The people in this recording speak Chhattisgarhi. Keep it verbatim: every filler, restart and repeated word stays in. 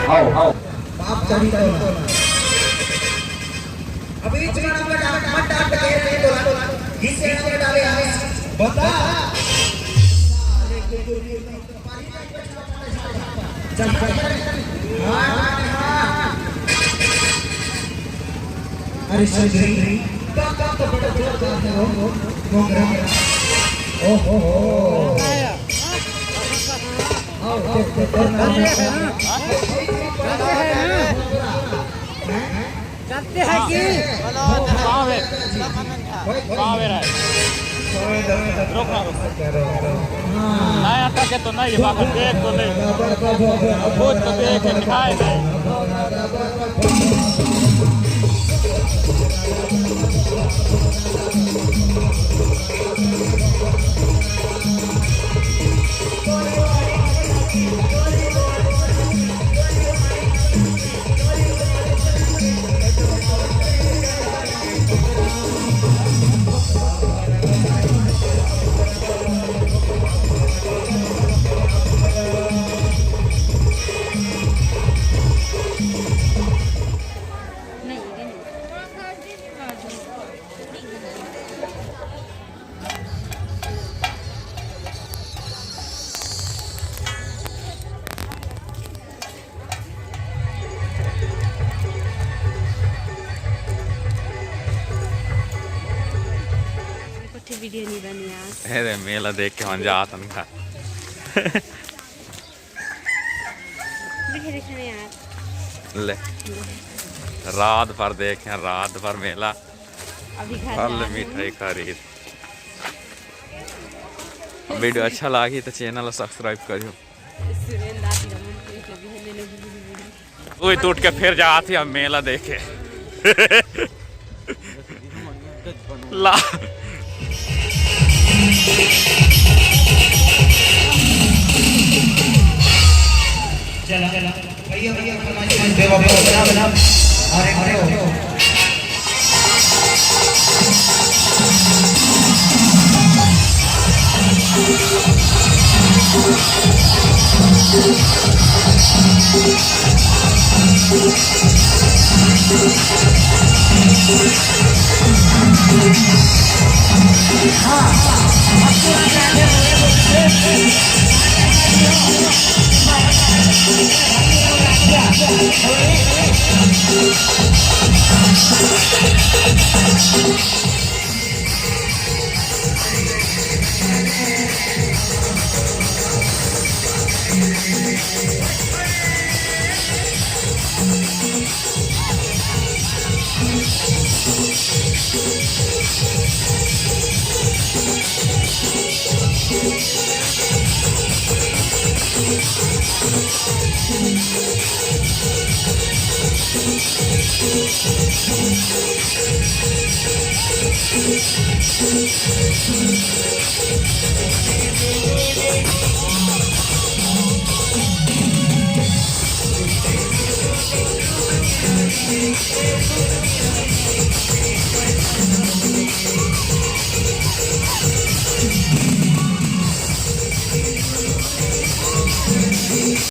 आओ, आओ। बाप चरित्र। अभी इस गाना में डाल, मत डाल, कह रहे हैं तो, इससे हम डाले, हम बता। अरे सुंदरी, का, का तो बड़ा जोरदार है वो, मोगरा। ओहो हो। आओ, देख, देख, देख, करते हैं ना। करते हैं कि? पावे। पावे रहे। रुक ना, रुक। नहीं आता के तो नहीं, बाकी देख तो नहीं। खुद तो देख के खाए नहीं। कुछ वीडियो नहीं बनी यार। अरे मेला देख के हम जात हन घर। देखे देखे ना यार। ले, रात भर देखे, रात भर मेला, अभी घर फल जा रहे हैं। मिठाई खरीद। वीडियो अच्छा लागी तो चैनल ला सब्सक्राइब करियो। सुरेंद्र दादी रमन के एक लगी है, मैंने भी, भी, भी, भी। कोई टूट के फिर जात ही अब मेला देखे। ला। चला, चला। भैया, भैया, फरमाइश, फरमाइश, देवा, देवा, देवा, देवा। अरे, अरे, अरे।